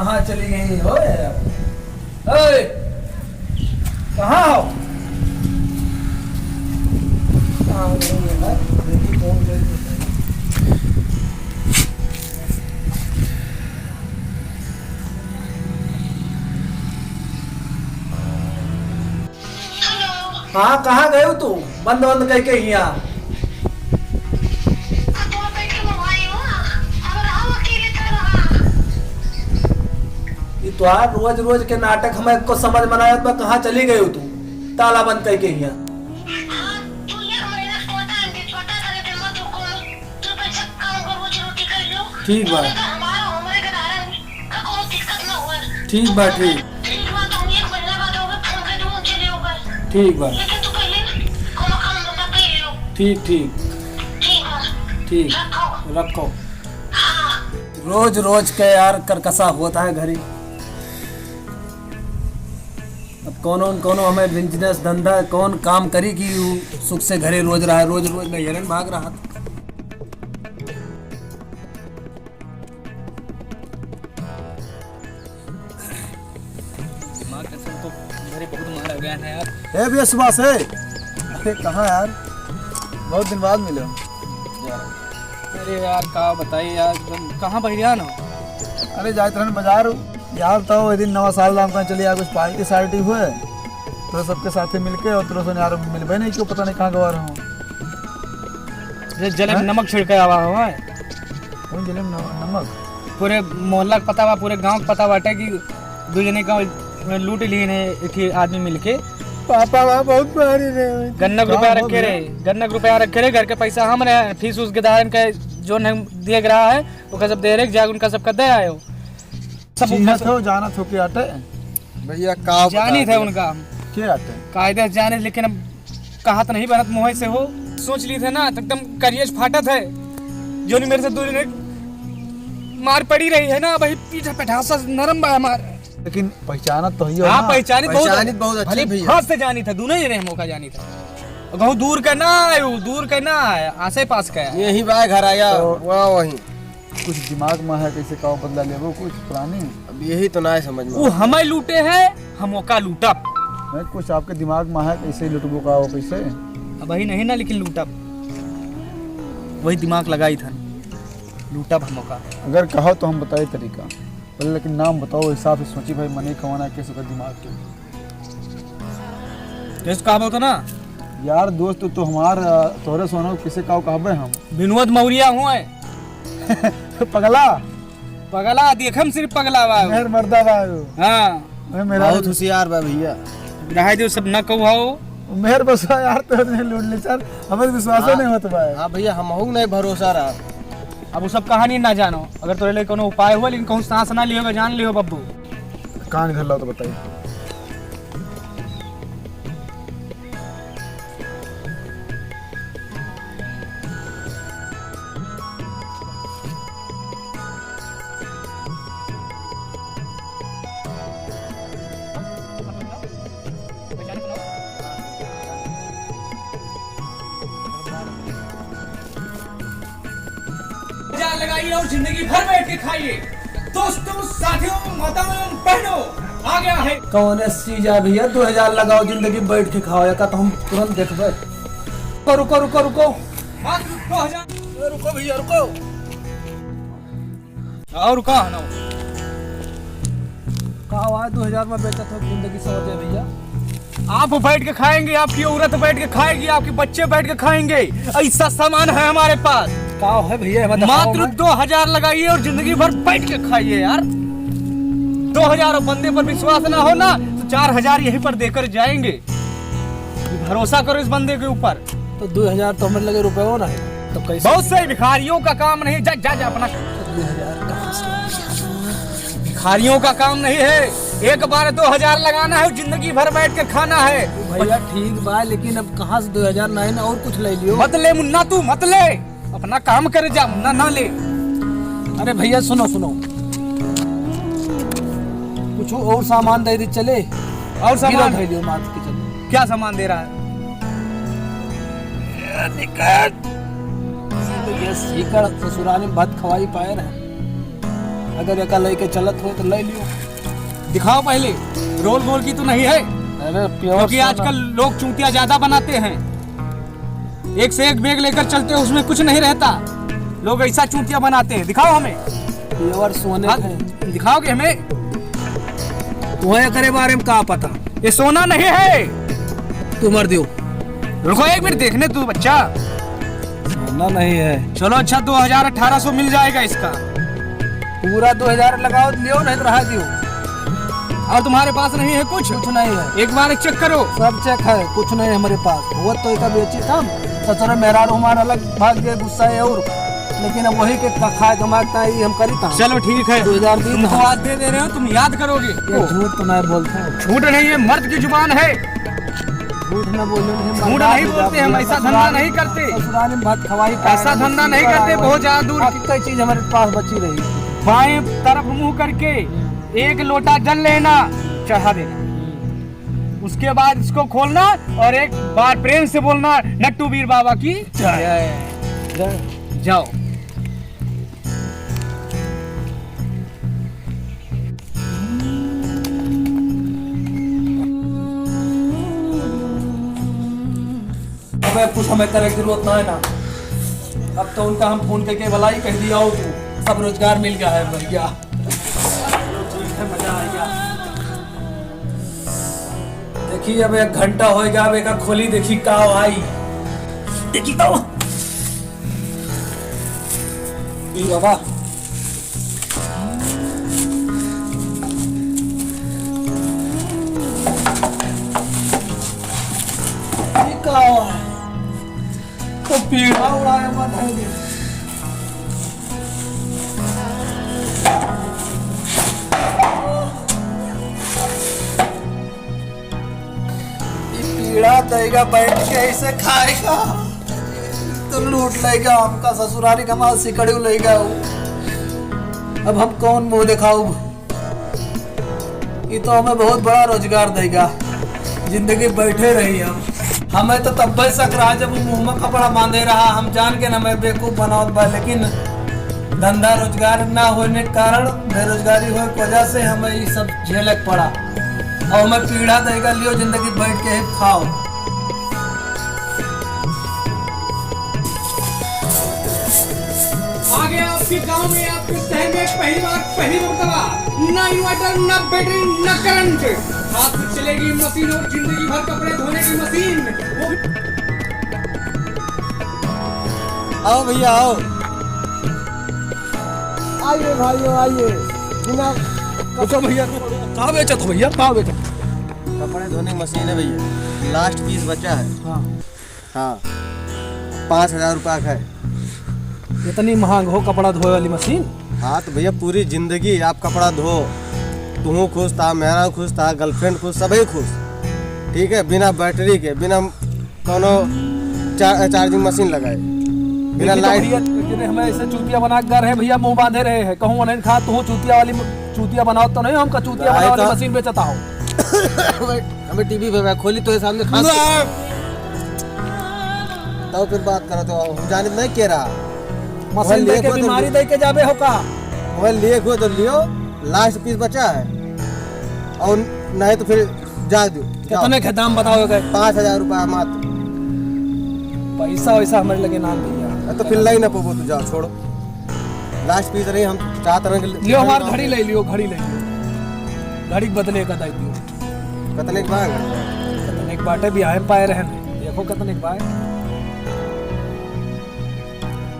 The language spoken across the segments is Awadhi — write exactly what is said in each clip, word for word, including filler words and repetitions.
कहाँ चली गई हो यार? ओए, कहाँ हो? कहाँ हो गई है यार? देखी कौन गई है? हेलो। हाँ, कहाँ गए हो तू? बंद बंद कह के हिया। अब तो बैठ के मोबाइल हो, अब रहो अकेले तो रहा। ये तो यार रोज रोज के नाटक, हमें को समझ में ना आवत बा, कहाँ चली गए हो तू? ताला बंद कह के हिया। हाँ, तू एक महीना छोटा है, छोटा करे थे, मत रुको। तू पैसा काम कर, रोजी रोटी कर लो। ठीक बा। तू तो हमारा उम्र के कारण का कोनो दिक्कत ना होए। ठीक बा, ठीक। ठीक बा, तो हम एक महीना बाद ओके फोन कर दूँ, हम चले ओकर। ठीक बा। लेकिन तू पहले कोनो काम धंधा कर लियो। ठीक, ठीक। ठीक बा। ठीक। रखो। रखो। हाँ। रोज रोज के यार करकसा होता है घरी। अब कौनो न कौनो हमें बिजनेस धंधा, कौन काम करी कि उ सुख से घरे रोज रहा, रोज रोज नैहरन भाग रहा। दिमाग टेंशन तो मेरे बहुत मारा गया है यार। ए भैया सुभाष है। अरे कहाँ यार, बहुत दिन बाद मिले। अरे यार का बताई यार, तुम कहाँ बहिरियान हो? अरे जाइत रहन बाजार। यार तो वो दिन नवा साल राम का चलिया, कुछ पार्टी सार्टी हुए तो सबके साथे मिलके, और तो यार मिलबे नहीं क्यों, पता नहीं कहाँ गवा रहा हूँ। अरे जले में हैं? नमक छिड़के आवा हो, हैं? कौन जले में नमक? नमक? पूरे मोहल्ला का पता बा, पूरे गांव का पता बाटे कि दो जने का लूट लिए ने एक ही आदमी मिलके। पापा वहाँ बहुत मारे रहे। गन्ना का का रुपया हुआ रखे भैया? रहे, गन्ना का रुपया रखे रहे, घर के पैसा हम रहे, फीस उस गदारन के जो नहीं दिए रहा है, ओकर सब दे रहे, जाके उनका सबका दे आयो। सब चीन्हत हो, जानत हो के आटे? भैया, का जानी बताते थे हैं? उनका हम। के आटे? कायदे से जाने, लेकिन अब कहा तो नहीं बनत मुँह से हो। सोच ली थे ना, तो एकदम करियज फाटत है। जो नहीं मेरे से दूर ने मार पड़ी रही है ना, भाई पीछा पेठासा नरम बा हमार। लेकिन पहचानत तो ही हो हाँ, ना? पहचानित बहुत पहचानित बहुत अच्छे भले भैया। हाथ से जानी था, दोनों ही रहे मौका जानी था। कहूँ दूर का ना आयो, दूर का ना आया, आसे पास का है। यही बा घर आया, तो वाह वही। कुछ दिमाग में है, कैसे का बदला लेबो, कुछ प्लानिंग? अब यही तो ना है समझ में। वो हमें लूटे है, हम ओका लूटब। नहीं, कुछ आपके दिमाग में है, कैसे लूटबो का हो, कैसे? अब वही नहीं ना, लेकिन लूटब, वही दिमाग लगाई था, लूटब हम ओका। अगर कहो तो हम बताए तरीका, पहले लेकिन नाम बताओ, हिसाब से सोची भाई, मने कमाना कैसे का दिमाग के। कैसे कहबो तो ना? यार दोस्त तो हमार, अ, तोहरे सोनो किसे काव कहबे हम? विनोद मौर्या हुए। पगला? पगला, देखम सिर्फ पगला बा। मेहर मर्दा बा वो। हाँ। मैं मेरा बहुत होशियार बा भैया। रहाई दो सब ना कहू हो। मेहर बसा यार, तो नहीं लूट ले चल, हमें विश्वास हाँ। नहीं होत बा। हाँ भैया, हमहू नहीं भरोसा रहा। अब वो सब कहानी ना जानो, अगर तोरे लिए कोनो उपाय हुआ, लेकिन कहूँ सांस ना लियो, जान लियो बब्बू। कान घर लाओ तो बताइए। हजार लगाइए और जिंदगी भर बैठ के खाइए। दोस्तों, साथियों, माताओं एवं बहनों, आ गया है। कौन है सीजा भैया, दो हजार लगाओ, जिंदगी बैठ के खाओ, या का तो हम तुरंत देखबे। रुको, रुको, रुको, रुको। मात्र दो हजार। ए, रुको भैया, रुको। और का है ना? का हुआ है, दो हजार में बेचत हो जिंदगी समझे भैया? आप बैठ के खाएंगे, आपकी औरत बैठ के खाएगी, आपके बच्चे बैठ के खाएंगे। ऐसा सामान है हमारे पास। का है भैया, ये बताओ मात्र मैं। दो हजार लगाइए और जिंदगी भर बैठ के खाइए यार। दो हजार और बंदे पर विश्वास ना हो ना, तो चार हजार यहीं पर देकर जाएंगे। भरोसा करो इस बंदे के ऊपर। तो दो हजार तो हमारे लगे रुपये हो ना है, तो कैसे? बहुत सही, भिखारियों का काम नहीं। जा, जा, जा अपना। दो हजार कहाँ से? भिखारियों का काम नहीं है। एक बार दो हजार लगाना है, जिंदगी भर बैठ के खाना है। भैया ठीक बा, लेकिन अब कहाँ से दो हजार, नहीं ना, और कुछ ले लियो। मत ले मुन्ना, तू मत ले। अपना काम करे जा, ना, ना ले। अरे भैया, सुनो, सुनो, कुछ और सामान दे दे, चले। और सामान? गिरा धैलियो माथ के चले। क्या सामान दे रहा है? ये निकल। ये सीकर ससुराल में भात खवाई पाए रहे। अगर एका लेके चलत हो तो ले लियो। दिखाओ पहले, रोल गोल की तो नहीं है? अरे, pure क्योंकि सोना। आजकल लोग चूतिया ज्यादा बनाते हैं, एक से एक बैग लेकर चलते हैं, उसमें कुछ नहीं रहता, लोग ऐसा चूतिया बनाते हैं। दिखाओ हमें। Pure सोने हाँ, का है। दिखाओगे हमें? तुम्हें एकरे बारे में का पता? ये सोना नहीं है। तू मर दियो। रुको एक मिनट, देखने दो बच्चा। सोना नहीं है। चलो अच्छा, दो हजार अठारह सौ मिल जाएगा इसका। पूरा दो हजार लगाओ, लियो, नहीं तो रहा दियो। और तुम्हारे पास नहीं है कुछ? कुछ नहीं है। एक बार चेक करो। सब चेक है, कुछ नहीं है हमारे पास। वो तो एका बेची था, ससुर मेहरारू हमारा अलग भाग गए, गुस्सा है और, लेकिन अब वही के का खाए कमाए का ये हम करी था। चलो ठीक है, दो हजार दी तुमको था। आज दे दे रहे हो, तुम याद करोगे। ये झूठ तो नहीं बोलता है। झूठ नहीं है, मर्द की जुबान है। झूठ न बोले, नहीं, झूठ नहीं बोलते हम, ऐसा धंधा नहीं करते। ससुराल में भात खवाई, ऐसा धंधा नहीं करते, बहुत ज्यादा दूर की। कई चीज हमारे पास बची रही। बाएं तरफ मुंह करके एक लोटा जल लेना, चढ़ा देना, उसके बाद इसको खोलना और एक बार प्रेम से बोलना, "नट्टू बीर बाबा की जय।" जय। जाओ। अबे, कुछ हमें करे की जरूरत ना है ना। अब तो उनका हम फोन करके भलाई कह दिया हो तू, सब रोजगार मिल गया है भैया। ठीक है, मजा आ गया। देखी, अब एक घंटा होएगा, अब एका खोली, देखी का आई। देखी का। ई बाबा। ई का हुआ? तो पीढ़ा उड़ाए मत है दे। ई पीढ़ा देगा, बैठ के ऐसे खाएगा। तो लूट लेगा हमका, ससुरारी का माल सिकड़ियो लेगा वो। अब हम कौन मुंह दिखाऊ? ई तो हमें बहुत बड़ा रोजगार देगा, जिंदगी बैठे रही हम। हमें तो तब्बे शक रहा, जब वो मुंह में कपड़ा बांधे रहा, हम जान के ना मैं बेवकूफ बनावत बा, लेकिन धंधा रोजगार ना होने के कारण, बेरोजगारी होए के वजह से हमें ई सब झेले के पड़ा। और हमें पीढ़ा देगा, लियो जिंदगी बैठ के ही खाओ। आ गया आपके गांव में, आपके शहर में पहली बार, पहली मर्तबा, ना inverter, ना battery, ना current, हाथ से चलेगी मशीन और जिंदगी भर कपड़े धोने की मशीन, वो भी। आओ भैया, आओ। आइए भाइयों, आइए। बिना पूछो भैया, का बेचत हो भैया, का बेचत? कपड़े धोने की मशीन है भैया, last piece बचा है। हाँ। हाँ, पाँच हजार रुपया का है। इतनी महंग हो कपड़ा धोए वाली मशीन? हाँ, तो भैया, पूरी जिंदगी आप कपड़ा धो, तुहूँ खुश था, मेहरारू खुश था, girlfriend खुश, सभी खुश। ठीक है, बिना battery के, बिना कौनो चा-, charging मशीन लगाए, बिना देखिए तो light। भैया, जिन्हें हमें ऐसे चूतिया बना के रहे हैं भैया, मुंह बांधे रहे हैं, कहूँ उन्हें खा, तुहूँ चूतिया वाली म-, चूतिया बनाओ तो नहीं, हमका चूतिया बनावे वाली तो मशीन बेचता हो। हमें टीवी पे मैं खोली तो ये सामने खा। ना। तब फिर बात करो तो हम जानित नहीं के रहा। मशीन दे के बीमारी दे के जाबे हो का? मोबाइल लिए हुए तो लियो, last piece बचा है। और नहीं तो फिर जा दो, जाओ। कितने के दाम बताओ गए? पाँच हजार रुपया मात्र। पैसा वैसा हमारे लगे ना भैया। तो फिर लाई ना पोबो, तू जाओ, छोड़ो। Last piece रही, हम चाहत रहे कि लियो, हमार घड़ी ले लियो, घड़ी ले लियो। घड़ी के बदले का दाई दियो। कतने के बा? कतने के बाटे भी आए पाए रहन। देखो कतने के बा।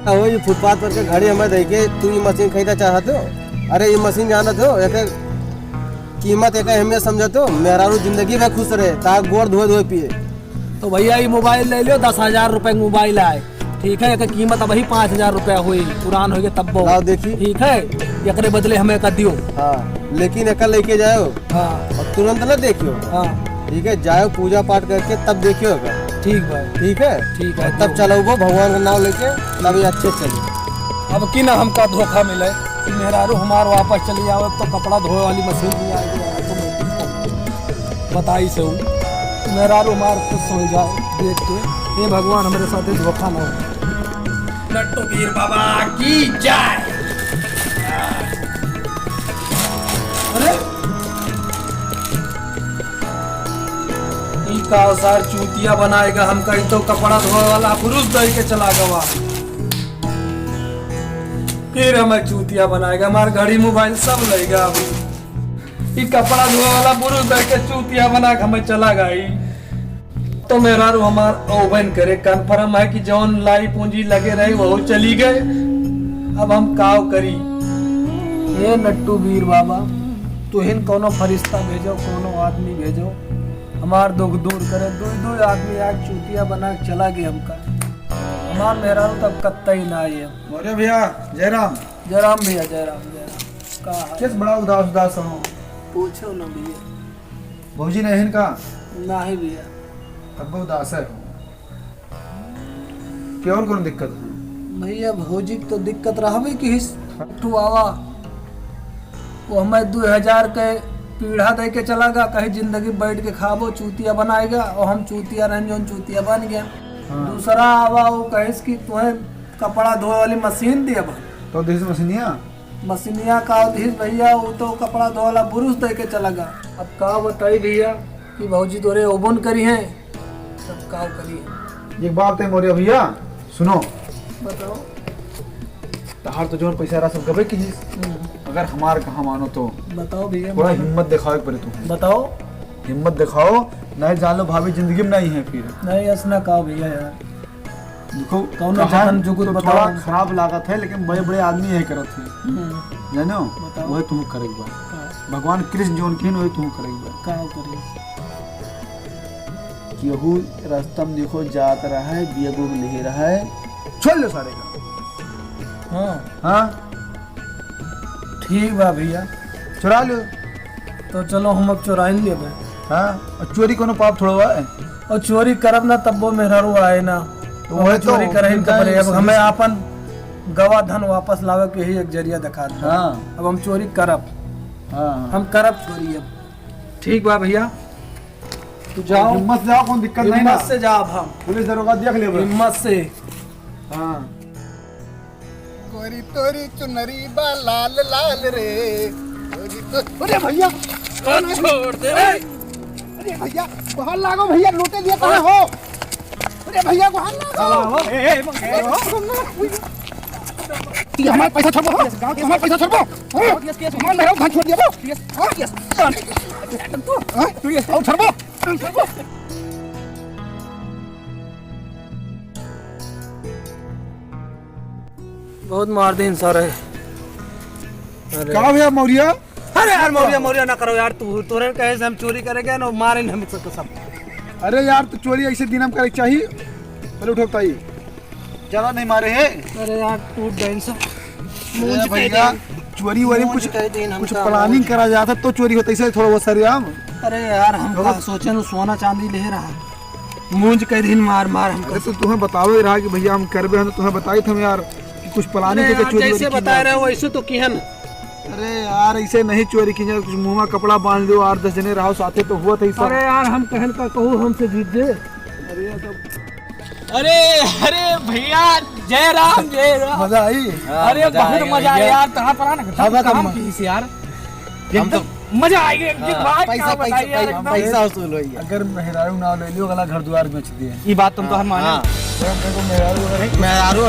अब ये फुटपाथ पर के घड़ी हमें दे के तू ये मशीन खरीदा चाहत हो? अरे ये मशीन जानत हो, एक कीमत एक अहमियत समझत हो? मेहरारू जिंदगी भर खुश रहे, तार गोड़ धोए धोए पिए। तो भैया ये मोबाइल ले लियो, दस हजार रुपए के मोबाइल आए, ठीक है, एकर कीमत अबही पाँच हजार रुपया होई, पुरान होई तब्बो। लाओ देखी। ठीक है, एकरे बदले हमें एकर दियो। हाँ, लेकिन एकर लेके जाओ। हाँ। और तुरंत ना देखियो। हाँ। ठीक है, जाओ पूजा पाठ करके तब देखियो एकर। ठीक भाई। ठीक है? ठीक है, तब जो चलउबो, भगवान का नाम लेके, तब ये अच्छे चली। अब की ना हमका धोखा मिले कि मेहरारू हमार वापस चली आवे तो कपड़ा धोए वाली मशीन भी आ गई, automatic। बताई से उ मेहरारू हमार खुश हो जाए देख के। हे भगवान, हमरे साथे धोखा ना हो। नट्टू बीर बाबा की जय। का सार चूतिया बनाएगा, हम कहीं तो कपड़ा धोए वाला पुरुष दे के चला गवा, फिर हमें चूतिया बनाएगा, हमार घड़ी मोबाइल सब लेगा। अभी ई कपड़ा धोए वाला पुरुष दे के चूतिया बना के हमें चला गई। तो मेहरारू हमार ओबन करे, कन्फर्म है कि जौन लाई पूंजी लगे रही वहू चली गए। अब हम काव करी? हे नट्टू बीर बाबा, तुहिन कौनो फरिश्ता भेजो, कौनो आदमी भेजो, हमार दुख दूर करे। दुई दुई आदमी आज चूतिया बना के चला गए हमका। हमार मेहरारू तब कत्ता ही ना आए। अरे भैया, जयराम। जयराम भैया, जयराम, जयराम। का हाल? किस बड़ा उदास उदास हो? पूछो ना भैया। भौजी नहीं इनका? नहीं भैया। तब उदास है हो। क्या और कौन दिक्कत है? भैया, भौजी के तो दिक्कत रहबे की हिस। तू आवा, वो हमें दो हजार के पीढ़ा दे के चला गा, कहीं जिंदगी बैठ के खाबो, चूतिया बनाएगा, और हम चूतिया रहन, जौन चूतिया बन गया। हाँ। दूसरा आवा, वो कहिस कि तुम्हें कपड़ा धोए वाली मशीन दिया बा। तो देश मशीनिया? मशीनिया का दिस भैया, वो तो कपड़ा धोए वाला ब्रुश दे के चला गा। अब का बताई भैया कि भौजी तोरे ओबन करी है, तब का करी है? एक बात है मोरिया भैया, सुनो। बताओ। तहार तो जौन पैसा रहा सब गबे की चीज। हम्म। अगर हमार कहा मानो तो बताओ भैया, थोड़ा मानो। हिम्मत दिखावे के पड़े तू। बताओ। हिम्मत दिखाओ, नहीं जान लो भाभी जिंदगी में नहीं है फिर। नहीं, ऐसा ना कहो भैया यार। देखो, कौनो कहा जतन जुगुत तो बताओ। थोड़ा खराब लागत है, लेकिन बड़े बड़े आदमी यही करत है। हम्म। जानो? बताओ। वही तुम करे के बा। का? भगवान कृष्ण जौन किन वही तुम करे के बा। का करे? केहू रास्ता में देखो जात रहा है, बिया गोग ले रहा है, छोड़ लो सारे का। हाँ। हाँ। ठीक बा भैया। चुरा लो। तो चलो हम अब चुराइन लेबे। हाँ, और चोरी कोनो पाप थोड़ो है। और चोरी करब ना तब वो मेहरारू आए ना। तो अब वही तो, चोरी करहिन फिर कपड़े, अब काहे हमें आपन गवा धन वापस लावे के ही एक जरिया दिखा दे। हाँ। अब हम चोरी करब। हाँ। हम करब चोरी अब। ठीक बा भैया, तू जाओ। हिम्मत से जाओ, कौन दिक्कत नहीं हिम्मत ना। से जाब हम। पुलिस दरोगा देख लेबे। हिम्मत से। हाँ। गोरी तोरी चुनरी बा लाल लाल रे। गोरी तो-, अरे भैया। छोड़ दे रे। अरे भैया, गोहार लागो भैया, लूटे लिए कहाँ हो? अरे भैया, गोहार लागो। साला हो। ए, ए, ए, ये हमार पैसा छोड़बो, हो? ये हमार पैसा छोड़बो, हो? हमार मेहरारू धान छोड़ दिया, हो? हाँ? हाँ? तू ये और छोड़बो। बहुत मार दे इंसान है। अरे। का भैया मौर्या? अरे यार, मौर्या, मौर्या ना करो यार, तू, तोरे कहे से हम चोरी करे गए ना, मारे हम सब, सब। अरे यार, तो चोरी ऐसे दिन हम करे चाहिए। पहले उठो बताइए। ज्यादा नहीं मारे हैं। अरे यार, टूट गए सब। अरे मूंज के भैया, दे। चोरी वोरी मूंज कुछ, के दे, हम कुछ का planning मूंज? करा जाता तो चोरी होता, इसे थोड़ा बहुत सरेआम। अरे यार, हम बहुत का सोचे न सोना चांदी ले रहा। मूंज के दिन मार मार हमको। अरे तो तुम्हें बतावे रहा कि भैया हम करबे, हम तो तुम्हें बताई थे हम यार कि कुछ planning अरे करके यार, चोरी वोरी जैसे की बता जाए। रहे हो वैसे तो किहन। अरे यार, ऐसे नहीं चोरी की जाए, कुछ मुंह में कपड़ा बांध लो, आठ दस जने रहो साथे तो हुआ था ही सब। अरे यार, हम कहन का कहू हमसे जीत दे। अरे यार, तब अरे, अरे भैया, जय राम, जय राम। मजा आई? हाँ, अरे, मजा बहुत आएगा मजा आया भैया। यार, कहाँ पर आना? हाँ, मैं कहाँ कम- की इस यार? हम एकदम तो मजा आ गया, एकदम हाँ, बात पैसा, क्या पैसा, बताइए यार, पैसा, एकदम। पैसा वसूल हो गया। अगर मेहरारू ना ले लियो, अगला घर द्वार बेच दिए। ये बात तुम तो हाँ, हर माने। हाँ। तो हम देखो मेहरारू अगर मेहरारू